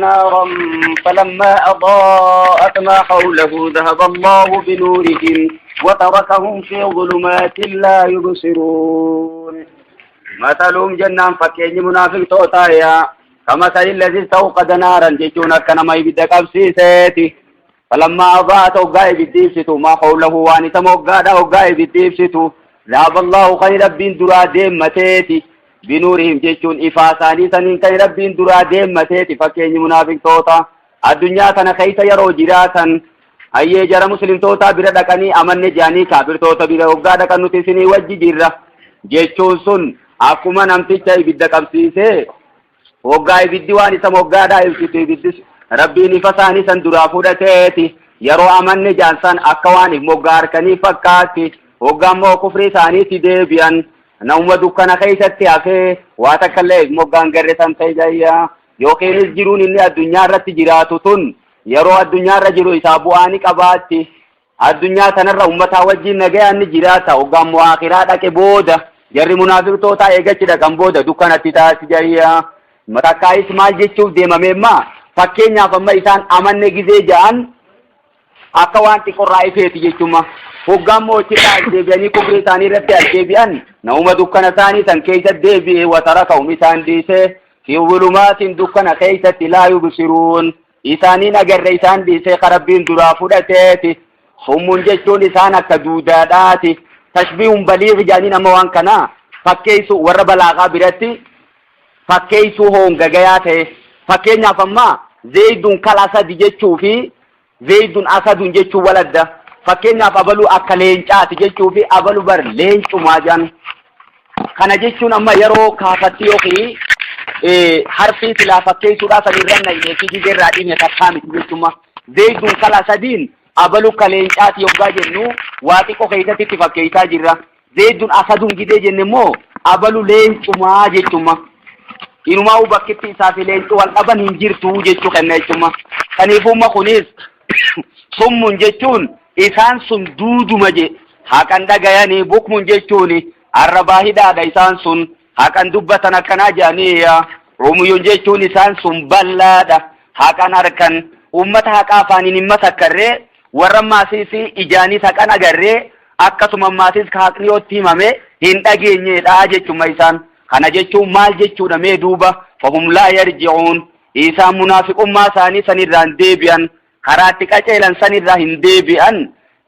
نارا فلما أضاءت ما حوله ذهب الله بنورهم وتركهم في ظلمات لا يبصرون. مثلهم جنان فكين منافق توتايا كمثل الذي استوقد نارا جيتون كنما يبدا قبسيسيتي فلما أضاءت وقاي بالديبستو ما حوله وان تموقادا وقاي بالديبستو ذهب الله خير ربين درا ديمتيتي بنورهم جيتون إفاساني سنين كي ربين درا ديمتيتي فكين منافق توتا الدنيا تنا خيس يرو جراتا ayyee jara muslimtoota bira dhaqanii amanne jedhanii kaafirtoota bira hoggaa dhaqan nuti isinii wajji jirra jechuun sun akkuma namticha ibidda qabsiisee hoggaa ibiddi waan isa moggaadhaa ibsitu ibiddi rabbiin ifa isaanii san duraa fudhateeti yeroo amanne jedhan san akka waan if moggaa harkanii fakkaatti hoggaa immoo kufrii isaaniitti deebi'an namuma dukkana keessatti hafee waa takka illee if moggaan garre san ta'e jayya yookiinis jiruun inni addunyaa irratti jiraatu tun yeroo addunyaa irra jiru isaa bu'aa ni qabaatti. Addunyaa tanarra ummataa wajjin nagayaan ni jiraata. Hoggaa immoo akhiraa dhaqe booda jarri munaafiqtootaa eegachi dhaqan booda dukkanatti taati jariya. Takkaayis maal jechuuf deemame immaa fakkeenyaaf amma isaan amanne gizee ja'an akka waan xiqqorraa ifeeti jechuma. Hoggaa immoo achirraa as deebi'anii kufrii isaanii irratti as deebi'an namuma dukkana isaanii san keessa deebi'e watarakahum isaan dhiisee fi zulumaatiin dukkana keessatti laa yubsiruun. Isaaniin agarre isaan dhiisee ka Rabbiin duraa fudhateeti. Summun jechuun isaan akka duudaadhaati. Tashbiihun baliigh jedhaniin amma waan kana fakkeessu warra balaaghaa biratti fakkeessuu hoongagayaa ta'e. Fakkeenyaaf amma zeeydun kal asadi jechuu fi zeeydun asadun jechuun wal adda. Fakkeenyaaf abaluu akka leencaati jechuu fi abalu bar leencumaa jedhan. Kana jechuun amma yeroo kaafatti yookiin harfii silaa fakkeessuudhaa san irra naqnee fi gizee irraa dhiibne takkaa miti jechuma. Zeeyduun kala sadiin abalu ka leencaati yoggaa jennu waa xiqqoo keessatti itti fakkeessaa jirra. Zeeyduun asaduun gizee jenne immoo abalu leencumaa jechuma. Inumaa bakkitti isaa fi leencu wal dhaban hin jirtu jechuu kenna jechuma. Kaniifumma kunis summun jechuun isaan sun duuduma je haqan dhagayanii bukmun jechuun arrabaa hidhaadha isaan sun haqan dubbatan akkanaa jedhanii umuyun jechuun isaan sun ballaadha haqan harkan ummata haqaa afaaniin hin masakkarree warra maasiis ijaanis haqan agarree akkasuma maasiis ka haqni yootti himame hin dhageenyeedha jechuma isaan kana jechuun maal jechuudha mee duuba fahum laa yarji'uun isaan munaafiqummaa isaanii sanirraa hin deebi'an karaatti qaceelan sanirraa hin deebi'an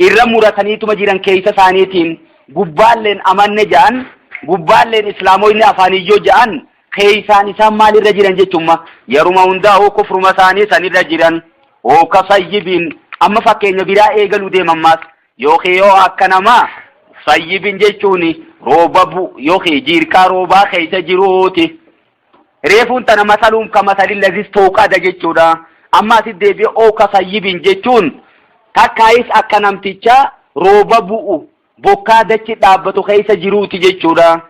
irra murataniituma jiran keessa isaaniitiin gubbaalleen amanne ja'an gubbaalleen islaamoyni afaaniyyoo ja'an keeysaan isaan maalirra jiran jechumma yeruma hundaa'uu kufruma isaanii sanirra jiran ooka sayyibiin amma fakkeenya biraa eegaluu deemammaas yookiin yoo akka namaa sayyibin jechuun rooba bu yookiin jiirkaa roobaa keessa jiruuti. Reefuun tana masaluun ka masalin lazis tooqada jechuudha. Amma asitti deebi'ee ooka sayyibin jechuun takkaayis akka namticha rooba bu'u bokkaa dachi dhaabbatu keessa jiruuti jechuudha.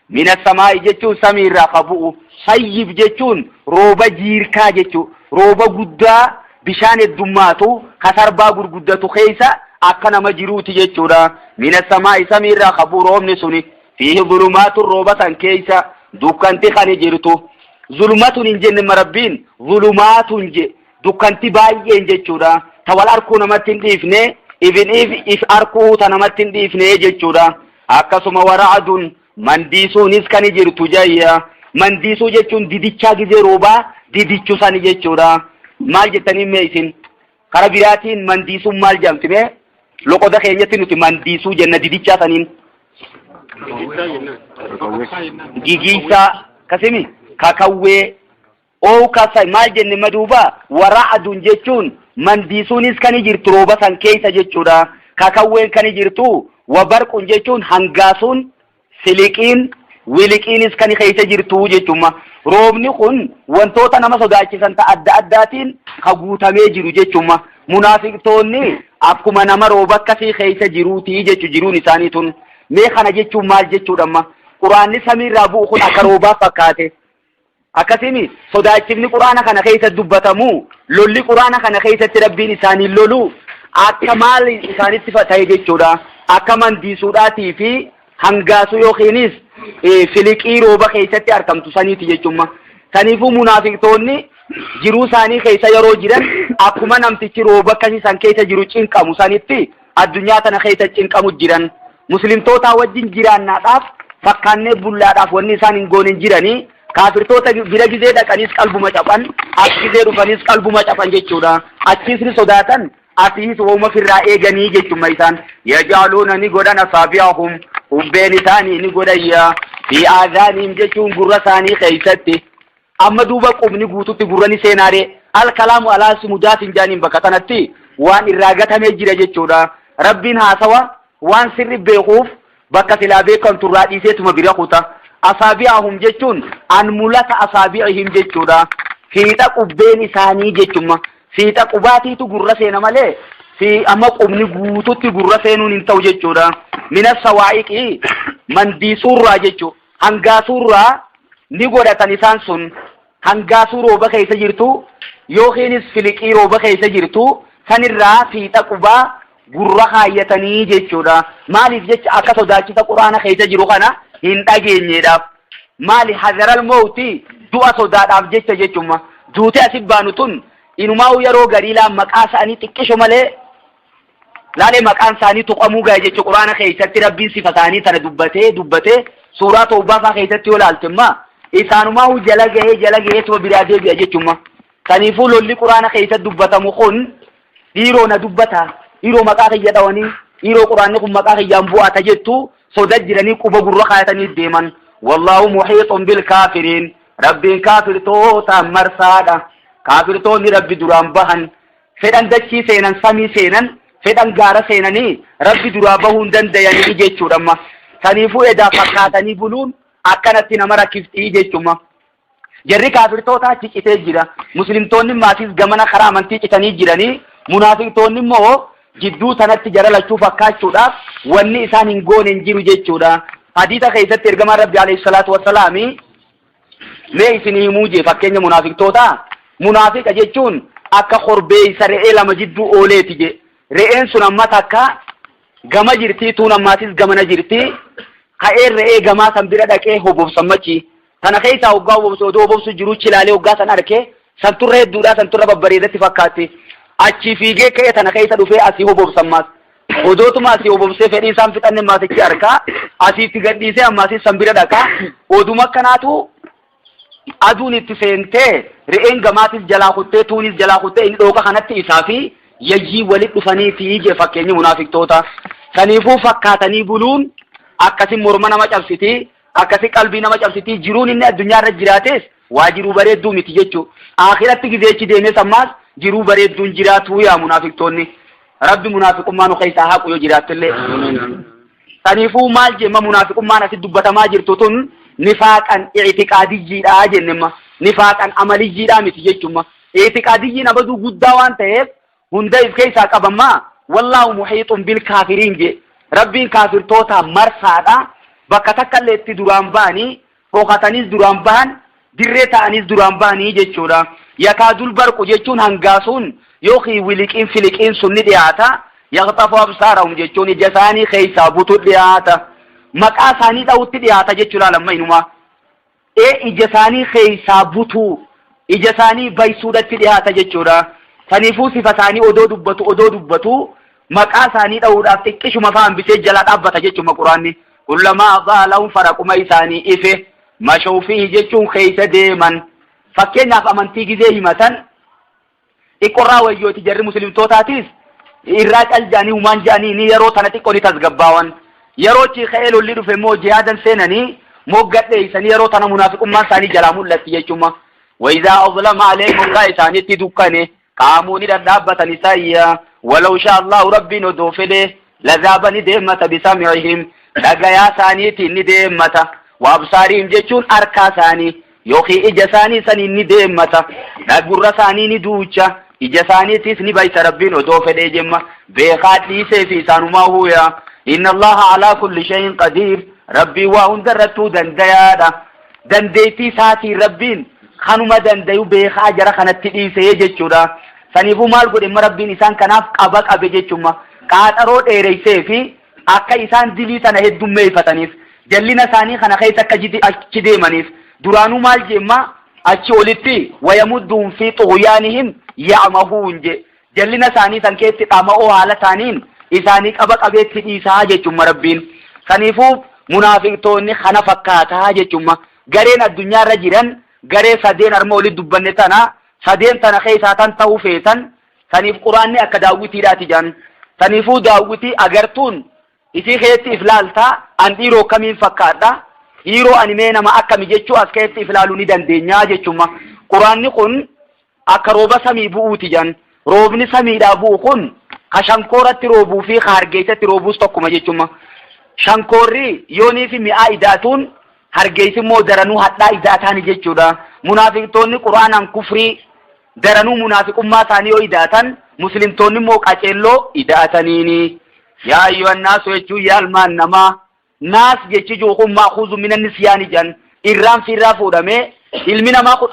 Mina samaa'i jechuun samii irraa ka bu'u. Sayyib jechuun rooba jiirkaa jechuudha. Rooba guddaa bishaan heddummaatu ka sarbaa gurguddatu keessa akka nama jiruuti jechuudha. Mina samaa'i samii irraa ka bu'u roobni suni. Fiihi zulumaatun rooba san keessa dukkanti kani jirtu. Zulumatun hin jenne ma Rabbiin zulumaatun je dukkanti baay'een jechuudha. Ta wal arkuu namatti hin dhiifne ifin if if arkuu ta namatti hin dhiifne jechuudha. Akkasuma wara'adun mandiisuunis kani jirtu jayya. Mandiisuu jechuun didichaa gizee roobaa didichu sani jechuudha. Maal jettanii mee isin? Kara biraatiin mandiisuun maal jedhamti mee? Loqoda keenyatti nuti mandiisuu jenna didichaa saniin. Gigiisaa kasimi kakawwee ookasa maal jenne maduuba wara'adun jechuun mandiisuunis kan jirtu rooba san keessa jechuudha. Kakawween kan jirtu wabarqun jechuun hangaasuun siliqiin wiliqiinis kan keessa jirtu jechuma. Roobni kun wantoota nama sodaachisan ta adda addaatiin ka guutamee jiru jechuma. Munaafiqtoonni akkuma nama rooba akkasii keessa jiruuti jechu jiruun isaanii tun. Mee kana jechuun maal jechuudha amma? Quraanni samiirraa bu'u kun akka roobaa fakkaate. Akkasimi sodaachifni quraana kana keessa dubbatamu lolli quraana kana keessatti rabbiin isaaniin lolu akka maal isaanitti ta'e jechuudha. Akka mandiisuudhaatii fi hangaasuu yookiinis filiqii rooba keessatti argamtu saniiti jechumma. Saniifuu munaafiqtoonni Jiruu isaanii keessa yeroo jiran akkuma namtichi rooba akkasii san keessa jiru cinqamu sanitti addunyaa tana keessa cinqamu jiran. Muslimtootaa wajjin jiraannaadhaaf fakkaannee bullaadhaaf wanni isaan hin goone hin jiranii. Kaafirtoota bira gizee dhaqaniis qalbuma caphan, as gizee dhufaniis qalbuma caphan jechuudha. Achiis ni sodaatan, asiis wooma firraa eeganii jechuma isaan. Yaj'aluuna ni godhan asaabi'ahum ubbeen isaanii ni godhayya fi aadaaniim jechuun gurra isaanii keessatti. Amma duuba qubni guututti gurra ni seenaaree alkalaamu alaa sumudaatiin jaaniin bakka kanatti waan irraa gatamee jira jechuudha. Rabbiin haasawa waan sirri beekuuf bakka silaa beekamtu irraa dhiiseetuma bira kuta. Asaabi'ahum jechuun an mulata asaabi'ihim jechuudha. Fiixa qubbeen isaanii jechuma. Fiixa qubaatiitu gurra seena malee fi amma qubni guututti gurra seenuun hin ta'u jechuudha. Mina sawaa'iqii mandiisuurraa jechuudha. Hangaasuurraa ni godhatan isaan sun hangaasuu rooba keessa jirtu yookiinis filiqii rooba keessa jirtu sanirraa fiixa qubaa gurra kaayyatanii jechuudha. Maaliif jecha akka sodaachisa quraana keessa jiru kana hin dhageenyeedhaaf. Maali hazaral mawti du'a sodaadhaaf jecha jechuma. Duutee asi baanu tun inumaa'u yeroo garii laa maqaa isaanii xiqqisho malee laalee maqaan isaanii tuqamuu gahe jechu quraana keessatti rabbiin sifa isaanii tana dubbatee dubbatee suuraa tawbaa faa keessatti yoo laalte immaa isaanumaa'u jala gahee jala gahee tuma biraa deebi'a jechuma. Kaniifuu lolli quraana keessatti dubbatamu kun dhiiroo na dubbata, dhiiroo maqaa kiyya dhawanii, dhiiroo quraanni kun maqaa kiyyaan bu'ata jettu soda jiranii quba gurra kaayatanii deeman. Wallaahu muhiixun bil kaafiriin. Rabbiin kaafirtootaan marsaadha. Kaafirtoonni Rabbi duraan bahan. Fedhan dachii seenan, samii seenan, fedhan gaara seenanii Rabbi duraa bahuu hin dandayanii jechuudha amma. Saniifuu edaa fakkaatanii buluun akkanatti nama rakkiftii jechuma. Jarri kaafirtoota achi citee jira. Muslimtoonni maatiis gamana karaa amantii citanii jiranii. Munaafiqtoonni immoo jidduu sanatti jara lachuu fakkaachuudhaaf wanni isaan hin goone hin jiru jechuudha. Hadiisa keessatti ergamaan Rabbi alayhi salaatu wassalaami mee isin himuu jee fakkeenya munaafiqtootaa. Munaafiqa jechuun akka korbeessa re'ee lama jidduu ooleeti jee. Re'een sun amma takka gama jirtii tuun ammaatis gamana jirtii. Ka'een re'ee gamaa san bira dhaqee hobobsan machi. Tana keessaa hoggaa hobobsu odoo hobobsu jiruu chilaalee hoggaa san arke santurra hedduudhaa santurra babbareedatti fakkaatti. Achii fiigee ka'ee tana keessa dhufee asii hobobsan maas. Odootuma asii hobobsee fedhii isaan fixanne maasichi arkaa asiitti gadhiisee ammaasii san bira dhaqaa. Oduma akkanaatu aduun itti seentee re'een gamaatis jalaa kuttee tuunis jalaa kuttee inni dhooqa kanatti isaa fi yayyii walitti dhufanii fi jee fakkeenyi munaafiqtoota. Saniifuu fakkaatanii buluun akkasi morma nama cabsiti akkasi qalbii nama cabsiti jiruun inni addunyaa irra jiraates waa jiruu bareedduu miti jechuu. Akhiratti gizeechi deemes ammaas jiruu bareedduun jiraatuu yaa munaafiqtoonni. Rabbi munaafiqummaa nu keessaa haqu yoo jiraattillee. Saniifuu maal jemma munaafiqummaan asitti dubbatamaa jirtu tun nifaaqan i'tiqaadiyyiidha jennemma. Nifaaqan amaliyyiidha miti jechumma. I'tiqaadiyyiin abaduu guddaa waan ta'eef hunda if keessaa qabamma. Wallaahu muhiixun bil kaafiriin je. Rabbiin kaafirtoota marsaadha. Bakka takka illee itti duraan ba'anii dhokataniis duraan bahan dirree ta'aniis duraan bahanii jechuudha. Yakaadul barqu jechuun hangaasuun yookiin wiliqiin filiqiin sun ni dhiyaata. Yaqxafu absaarahum jechuun ija isaanii keessaa butu dhiyaata. Maqaa isaanii dha'utti dhiyaata jechuudha lamma inumaa. Ee ija isaanii keessaa butuu ija isaanii baysuudhatti dhiyaata jechuudha. Saniifuu sifa isaanii odoo dubbatu odoo dubbatu maqaa isaanii dha'uudhaaf xiqqishuma fa'aa hambisee jalaa dhaabbata jechuudha quraanni. Kullamaa adaa lahum faraquma isaanii ife mashaw fiihi jechuun keessa deeman. Fakkeenyaaf amantii gizee himatan xiqqorraa wayyooti jarri muslimtootaatis irraa cal jedhanii humaan jedhanii ni yeroo tana xiqqoo ni tasgabbaawan. Yeroo chi ka'ee lolli dhufe immoo jihaadan seenanii moggadheeysanii yeroo tana munaafiqummaan isaanii jalaa mul'atti jechuma. Wayizaa azlama alayhim hoggaa isaanitti dukkane qaamuu ni dhadhaabbatan isaayya walaw shaa Allahu rabbiin odoo fedhe lazaaba ni deemmata bisam'ihim dhagayaa isaaniitiin ni deemmata wa absaarihim jechuun arkaa isaanii yookiin ija isaanii saniin ni deemmata gurra isaanii ni duucha ija isaaniitiis ni baysa rabbiin odoo fedhee jemma beekaa dhiisee fi isaanumaa huuya inna allaha alaa kulli shay'in qadiir rabbiin waa hunda irrattuu dandayaadha dandeettii isaatiin rabbiin kanuma dandayu beekaa jara kanatti dhiisee jechuudha. Saniifuu maal godhe imma rabbiin isaan kanaaf qaba qabe jechuma. Qaaxaroo dheereysee fi akka isaan dilii tana heddummeeyfataniif jallina isaanii kana keessa akka achi deemaniif duraanuu maal jeemma Achi olitti wayamudduhum fi xughyaanihim ya'mahuun je. Jallina isaanii san keessatti dhama'oo haala isaaniin isaanii qaba qabeetti dhiisaa jechumma Rabbiin. Saniifuu munaafiqtoonni kana fakkaataa jechumma. Gareen addunyaa irra jiran garee sadeen arma olitti dubbanne tana sadeen tana keessaa tan ta'uu feetan saniif quraanni akka daawwitiidhaati jedhan. Saniifuu daawwitii agartuun isii keessatti if laalta an dhiiroo kamiin fakkaadha dhiiroo ani mee nama akkami jechuu as keessatti if laaluu ni dandeenya jechumma. Quraanni kun akka rooba samii bu'uuti jedhan. Roobni samiidhaa bu'u kun ka shankooratti roobuu fi ka hargeessatti roobuus tokkuma jechumma. Shankoorri yoonii fi mi'aa idaatuun hargeessi immoo daranuu hadhaa idaataani jechuudha. Munaafiqtoonni quraanaan kufrii daranuu munaafiqummaa isaanii yoo idaatan muslimtoonni immoo qaceelloo idaataniini. Yaa ayyuhannaasu jechuun yaa ilmaan namaa naas jechi jiru kun maakuuzu mina nisyaani jedhan irraan fi irraa fuudhamee ilmi namaa kun.